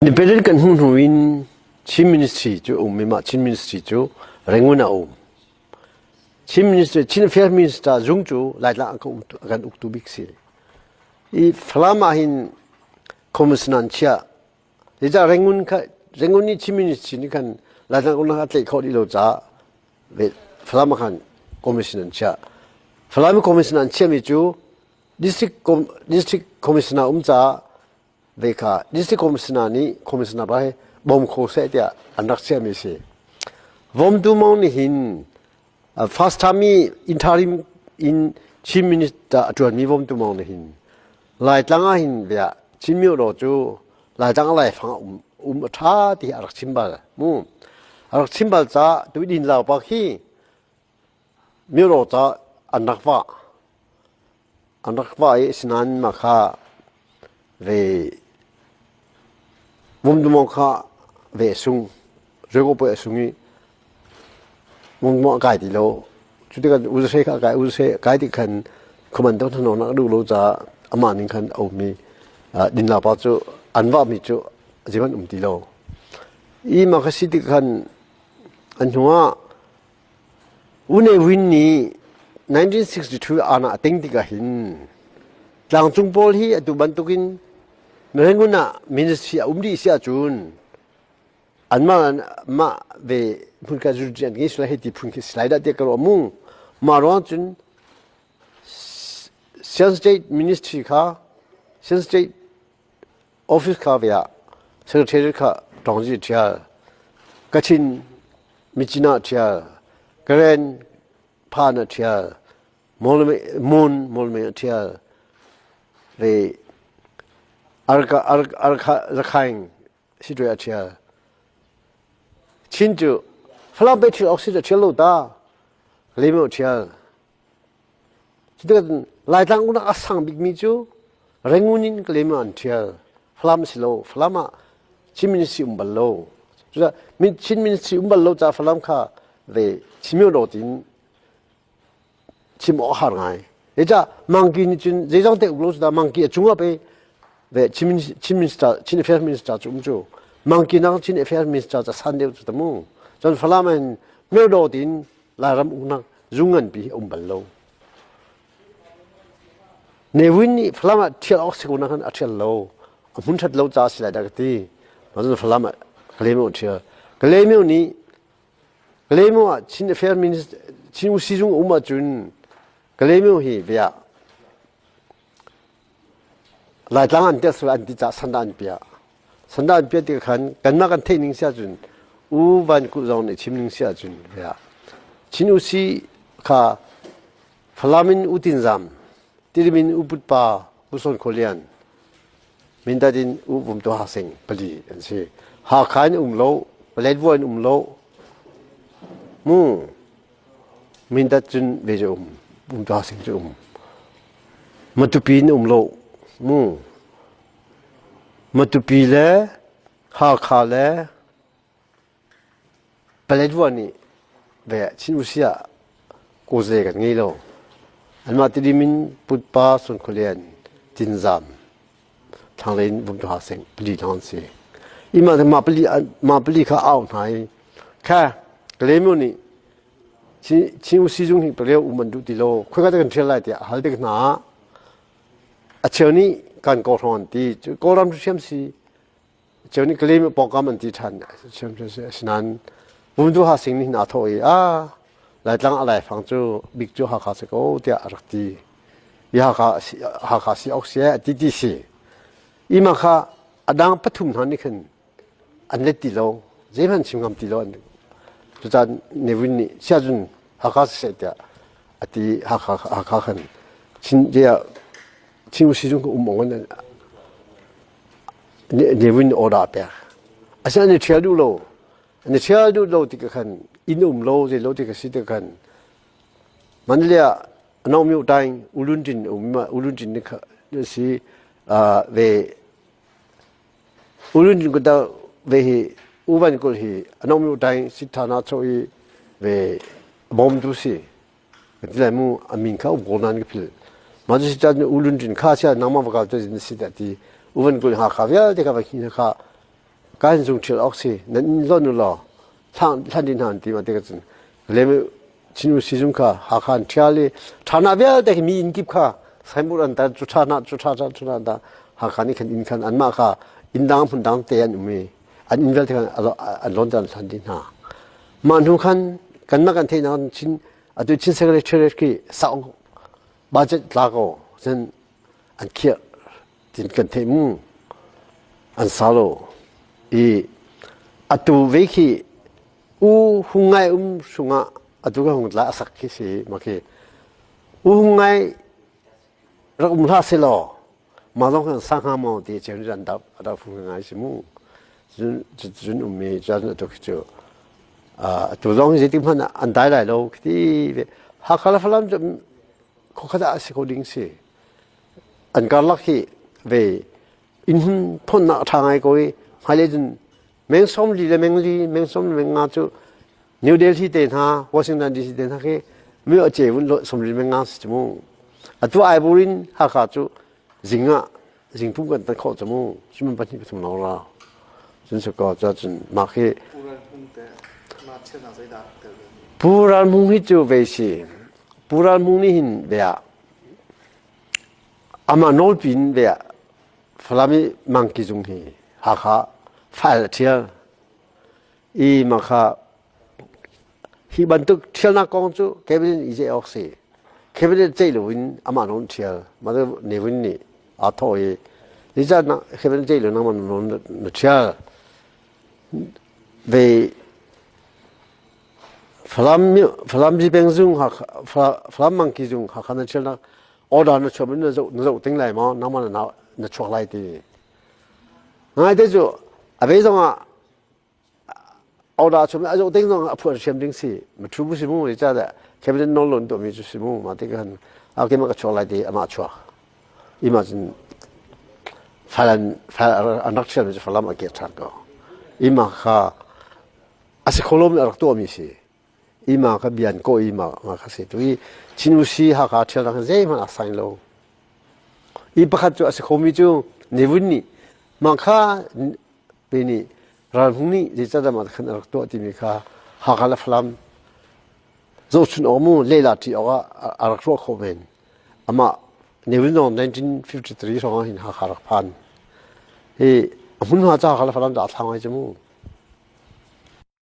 Independent kan hmuh hnu in Chin Ministry cu um i mah Chin Ministry cu Rangoon ah a um. Chin Ministry, Chin Affairs Minister zung cu Laitlang a kan uktu bik si. I Falam ah hin commissioner an chiah. Zeicah Rangoon kha Rangoon nih Chin Ministry nih khan Laitlang uknak a tlaih khawh dih lo caah Falam ah khan commission an chiah. Falam commissioner an chiahmi cu district district commissioner um caah ve kha district commissioner nih commissioner pa hi bawm kho seh tiah an rak chiahmi a si. Vomtu Mong nih hin first time i interim in Chin minister a ṭuanmi Vomtu Mong nih hin Laitlang ah hin bia Chin myo cu Laitlang a laifang um um a ṭha ti a rak chim bal mu. A rak chim bal caah tuidin lau pa khi myo ca an rak vah. An rak vah i asinain mah kha ve vumdumong kha ve a sung. Rego poi a sung i vumdumong a kai ti lo. Cu tikah uzase kha a kai. Uzase a kai tik khan khuaman dang thanawnak a duh lo caah amah ning khan a um i dinlak pa cu an vahmi cu zeihmanh um ti lo. I mah kha si tik khan an hnuah U Ne Win nih 1962 aana a ting tikah hin tlangcung pawl hi atu bantukin Rangoon ah ministry a um dih si ahcun anmah mah ve hmunkhat zu an ngei sulai hei ti phun khi si lai dah tiah ka ruah mu. Mah ruang cun Shan State Ministry kha Shan State Office kha ve ah secretary kha Tawngzi ṭhial, Kachin Myitkyina ṭhial, Karen Phan a ṭhial, Mon Mawlmei a ṭhial, ve Rakhaing Siṭuai a ṭhial. Chin cu Falam pei ṭhial awk si a ṭhial lo ta, Lemo a ṭhial. Cutikah Laitlang uknak a sang bikmi cu Rangoon in Kalaymyo an ṭhial. Falam si lo. Falam ah Chin Ministry um bal lo. Cucaah Chin Ministry um bal lo caah Falam kha ve Chimyo dawt in chim awk a har ngai. Zeicah Mangki nih cun zeizong te uk lo cu Mangki a cungah pe ve Chin Chin Minister Chin Affairs Minister cu um cu Mangki nak Chin Affairs Minister ca san deuh cu ta mu. Cun Falam in Myo dawt in Lairam uknak zung nganpi hi a um bal lo. Ne Win nih Falam ah ṭhial awk si ko na khan a ṭhial lo. A hmun ṭhat lo caah si lai dah ka ti. Mah Falam ah Kalaymyo a ṭhial. Kalaymyo nih Kalaymyo ah Chin Affairs Minister Chin Usi zung um ahcun Kalaymyo hi bia Laitlang an tel sual an ti caah sandah an piah. Sandah an piah tikah khan kanmah kan theih ning si ahcun U Van Kulh zong nih chim ning si ahcun Chin Usi kha Falam in U Tin Zam, Tidim in U Put Pa, U Son Khaw Lian, Mindat in U Vum Tu Ha Sing pali an si. Hakha in um lo, Paletwa in um lo, mu Mindat cun ve cu um, Um Tu Ha Sing cu um. Matupi in um lo, mu Matupi le Hakha le Paletwa nih ve Chin Usi ah kawze kan ngei lo. Anmah Tidim in Putpa Sunkhualian Tinzam thlanglei in Vumtu Haseng pali lawng an si. I mah mah pali mah pali kha au hna i kha Kalaymyo nih Chin Usi zung hi paleo um an duh ti lo khoika kan ṭhial lai tiah hal tik hna ah a cheu nih kan kawhrawn an ti. Kawlram hriam si cheu nih Kalaymyo pawngkam an ti ṭhan asinain Vumtu Ha Sing nih hin aa thawh i a Laitlang a laifang cu bik cu Hakha si ko tiah a rak ti. I Hakha Hakha si awk si a ti ti si. I mah kha a dang pathum hna nih khan an let ti lo zeihmanh chim ngam ti lo an cucaah Ne Win nih siahcun Hakha siseh tiah a ti Hakha Hakha khan Chin Chin Usi zung um ong an Ne Win order a pek. Asinain an i ṭhial duh lo. An i ṭhial duh lo tikah khan inn um lo zei lo tik a si tikah khan Mandalay ah Naomi Taing Ulun Tin um Ulun Tin ni kha si ve Ulun Tin kuta ve hi Uvan kul hi Naomi Taing Sithana cho i ve bom tu si Kan ti lai mu a min kha um ko nain ka philh. Mah cu si caan u Lun Ṭin kha sia nangmah va kal tu si dah ti u van kul ha kha vialte kha va hi kha. Kan zung ṭhial awk si nan in lon u law thlan din hna an ti ma ti ka cun lem Chin si zung kha Hakha an ṭhial i ṭhana vialte khi mi inn kip kha signboard an tar cu ṭha na cu ṭha cu ṭha da Hakha nih khan inn khan anmah kha inn dang hmun dang te an um i an inn vialte khan an lawn an hlan dih hna. Mah hnu khan kanmah kan theihnak Chin atu Chin Secretariat khi sauk budget tla ko cun an khiah tin kan theih mu an sa lo i atu ve khi u hung ngai um sungah atu ka hung tla a sak khi si ma khi u hung ngai rak um hlah se law mah zong kan sa hnga maw ti ceu nih an dap a dap fung ngai si mu cun cun ummi cun atu khi cu atu zong hi zeitik hmanh an dai lai lo khi ti Hakha le Falam cu khuakhat ah a si ko ding si an karlak hi ve inn hun thonnak a ṭha ngai ko i hmailei cun meng 40 le meng li meng 40 meng nga cu New Delhi te hna Washington DC te hna khi mi a ce vun 40 meng nga si cu mu atu Aiburin Hakha cu zing ah zingpum kan tan khawh cu mu cuman pahnih pathum lawng ra cun si ko cun mah khi Pu Ral Hmung hi cu ve si Pu Ral Hmung nih hin ve ah amah nawlpi in ve ah Falam i Mangki zung hi Hakha file a ṭhial i mah kha hi bantuk ṭhialnak kong cu cabinet i ceih awk si. Cabinet ceih loin amah nawn ṭhial. Mah cu Ne Win nih aa thawh i zeicah cabinet ceih lo nangmah nawn na ṭhial. Ve Falam Falam Zipeng zung Falam Mangki zung Hakha na ṭhialnak order na chuah na zoh na zoh ting lai maw nangmah na na chuak lai ti. Ngaite cu a ve zong ah order chum a zoh ding zong a phuan siam ding si ma thu bu si mu ni cha da cabinet non lon to mi cu si mu ma te kan a ke ma ka chuak lai ti ama chuak ima cun falan an rak thiam cu falam a ke than ko ima kha a si kholom a rak to mi si ima kha bian ko ima ma kha si tu i chinu si ha kha thial dang zei hmanh a sign lo i pakhat cu a si khomi cu nevun nih ma kha Pe nih ralhung nih zeicahdah mah khan a rak tuah timi kha Hakha le Falam zohchun awk mu lehla ṭi awk ah a rak ruah khawh men. Amah Ne Win zong 1953 hrawng ah hin Hakha rak phan. Hi a hmunhma ca Hakha le Falam ca a thlang ai cu mu.